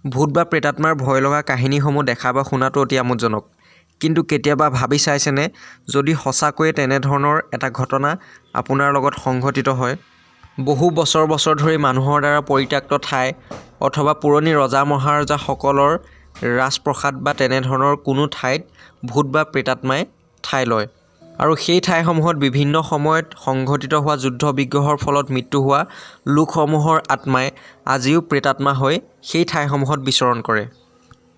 ভূত বা প্ৰেতাত্মাৰ ভয় লগা কাহিনীসমূহ দেখা বা শুনাটো অতি আমোদজনক। কিন্তু কেতিয়াবা ভাবি চাইছেনে, যদি সঁচাকৈয়ে তেনেধৰণৰ এটা ঘটনা আপোনাৰ লগত সংঘটিত হয়? বহু বছৰ বছৰ ধৰি মানুহৰ দ্বাৰা পৰিত্যক্ত ঠাই অথবা পুৰণি ৰজা মহাৰজাসকলৰ ৰাজপ্ৰসাদ বা তেনেধৰণৰ কোনো ঠাইত ভূত বা প্ৰেতাত্মাই ঠাই লয় আৰু সেই ঠাইসমূহত বিভিন্ন সময়ত সংঘটিত হোৱা যুদ্ধ বিগ্ৰহৰ ফলত মৃত্যু হোৱা লোকসমূহৰ আত্মাই আজিও প্ৰেতাত্মা হৈ সেই ঠাইসমূহত বিচৰণ কৰে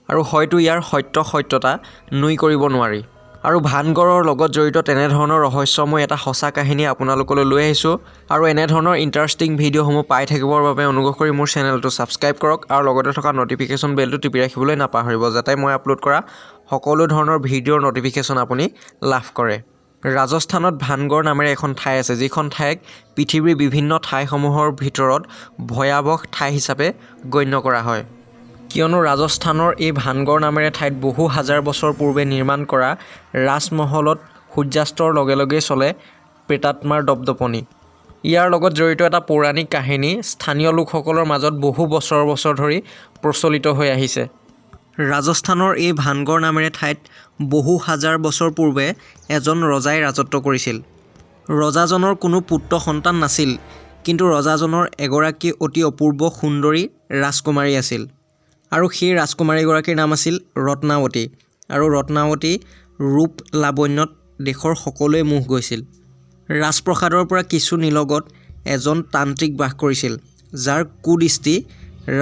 আৰু হয়তো ইয়াৰ সত্য সত্যতা নুই কৰিব নোৱাৰি। আৰু ভানগড়ৰ লগত জড়িত তেনেধৰণৰ ৰহস্যময় এটা সঁচা কাহিনী আপোনালোকলৈ লৈ আহিছোঁ। আৰু এনেধৰণৰ ইণ্টাৰেষ্টিং ভিডিঅ'সমূহ পাই থাকিবৰ বাবে অনুগ্ৰহ কৰি মোৰ চেনেলটো ছাবস্ক্ৰাইব কৰক আৰু লগতে থকা ন'টিফিকেশ্যন বেলটো টিপি ৰাখিবলৈ নাপাহৰিব, যাতে মই আপলোড কৰা সকলো ধৰণৰ ভিডিঅ'ৰ ন'টিফিকেশ্যন আপুনি লাভ কৰে। ৰাজস্থানত ভানগড় নামেৰে এখন ঠাই আছে, যিখন ঠাইক পৃথিৱীৰ বিভিন্ন ঠাইসমূহৰ ভিতৰত ভয়াৱহ ঠাই হিচাপে গণ্য কৰা হয়। কিয়নো ৰাজস্থানৰ এই ভানগড় নামেৰে ঠাইত বহু হাজাৰ বছৰ পূৰ্বে নিৰ্মাণ কৰা ৰাজমহলত সূৰ্যাস্তৰ লগে লগেই চলে প্ৰেতাত্মাৰ দপদপনি। ইয়াৰ লগত জড়িত এটা পৌৰাণিক কাহিনী স্থানীয় লোকসকলৰ মাজত বহু বছৰ বছৰ ধৰি প্ৰচলিত হৈ আহিছে। ৰাজস্থানৰ এই ভানগড় নামেৰে ঠাইত বহু হাজাৰ বছৰ পূৰ্বে এজন ৰজাই ৰাজত্ব কৰিছিল। ৰজাজনৰ কোনো পুত্ৰ সন্তান নাছিল, কিন্তু ৰজাজনৰ এগৰাকী অতি অপূৰ্ব সুন্দৰী ৰাজকুমাৰী আছিল আৰু সেই ৰাজকুমাৰীগৰাকীৰ নাম আছিল ৰত্নাৱতী। আৰু ৰত্নাৱতী ৰূপ লাৱণ্যত দেশৰ সকলোৱে মোহ গৈছিল। ৰাজপ্ৰসাদৰ পৰা কিছু নিলগত এজন তান্ত্ৰিক বাস কৰিছিল, যাৰ কুদৃষ্টি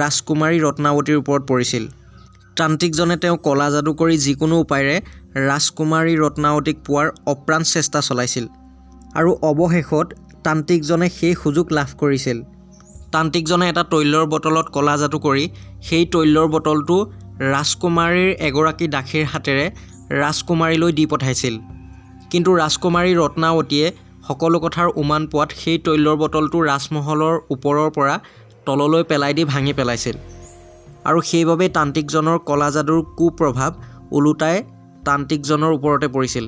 ৰাজকুমাৰী ৰত্নাৱতীৰ ওপৰত পৰিছিল। তান্ত্ৰিকজনে তেওঁ কলা যাদু কৰি যিকোনো উপায়েৰে ৰাজকুমাৰী ৰত্নাৱতীক পোৱাৰ অপ্ৰাণ চেষ্টা চলাইছিল আৰু অৱশেষত তান্ত্ৰিকজনে সেই সুযোগ লাভ কৰিছিল। তান্ত্ৰিকজনে এটা তৈলৰ বটলত কলা যাদু কৰি সেই তৈলৰ বটলটো ৰাজকুমাৰীৰ এগৰাকী দাসীৰ হাতেৰে ৰাজকুমাৰীলৈ দি পঠাইছিল। কিন্তু ৰাজকুমাৰী ৰত্নাৱতীয়ে সকলো কথাৰ উমান পোৱাত সেই তৈলৰ বটলটো ৰাজমহলৰ ওপৰৰ পৰা তললৈ পেলাই দি ভাঙি পেলাইছিল আৰু সেইবাবেই তান্ত্ৰিকজনৰ কলা যাদুৰ কুপ্ৰভাৱ ওলোটাই তান্ত্ৰিকজনৰ ওপৰতে পৰিছিল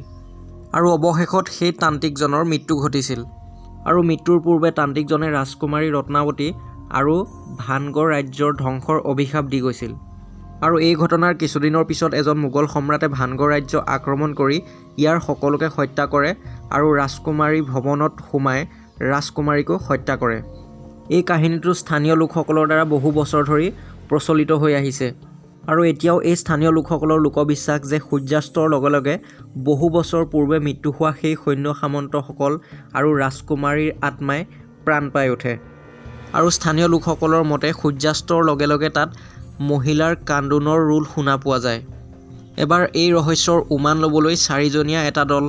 আৰু অৱশেষত সেই তান্ত্ৰিকজনৰ মৃত্যু ঘটিছিল। আৰু মৃত্যুৰ পূৰ্বে তান্ত্ৰিকজনে ৰাজকুমাৰী ৰত্নাৱতী আৰু ভানগড় ৰাজ্যৰ ধ্বংসৰ অভিশাপ দি গৈছিল। আৰু এই ঘটনাৰ কিছুদিনৰ পিছত এজন মোগল সম্ৰাটে ভানগড় ৰাজ্য আক্ৰমণ কৰি ইয়াৰ সকলোকে হত্যা কৰে আৰু ৰাজকুমাৰী ভৱনত সোমাই ৰাজকুমাৰীকো হত্যা কৰে। এই কাহিনীটো স্থানীয় লোকসকলৰ দ্বাৰা বহু বছৰ ধৰি প্ৰচলিত হৈ আহিছে আৰু এতিয়াও এই স্থানীয় লোকসকলৰ লোকবিশ্বাস যে সূৰ্যাস্তৰ লগে লগে বহু বছৰ পূৰ্বে মৃত্যু হোৱা সেই সৈন্য সামন্তসকল আৰু ৰাজকুমাৰীৰ আত্মাই প্ৰাণ পাই উঠে। আৰু স্থানীয় লোকসকলৰ মতে সূৰ্যাস্তৰ লগে লগে তাত মহিলাৰ কান্দোনৰ ৰোল শুনা পোৱা যায়। এবাৰ এই ৰহস্যৰ উমান ল'বলৈ চাৰিজনীয়া এটা দল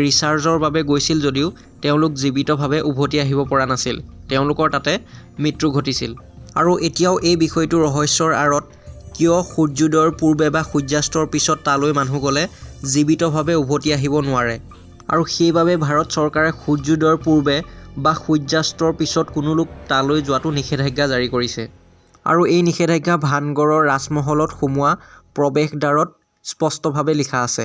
ৰিচাৰ্জৰ বাবে গৈছিল যদিও তেওঁলোক জীৱিতভাৱে উভতি আহিব পৰা নাছিল। তেওঁলোকৰ তাতে মৃত্যু ঘটিছিল। আৰু এতিয়াও এই বিষয়টো ৰহস্যৰ আঁৰত, কিয় সূৰ্যোদয়ৰ পূৰ্বে বা সূৰ্যাস্তৰ পিছত তালৈ মানুহ গ'লে জীৱিতভাৱে উভতি আহিব নোৱাৰে আৰু সেইবাবেই ভাৰত চৰকাৰে সূৰ্যোদয়ৰ পূৰ্বে বা সূৰ্যাস্তৰ পিছত কোনো লোক তালৈ যোৱাটো নিষেধাজ্ঞা জাৰি কৰিছে। আৰু এই নিষেধাজ্ঞা ভানগড়ৰ ৰাজমহলত সোমোৱা প্ৰৱেশদ্বাৰত স্পষ্টভাৱে লিখা আছে।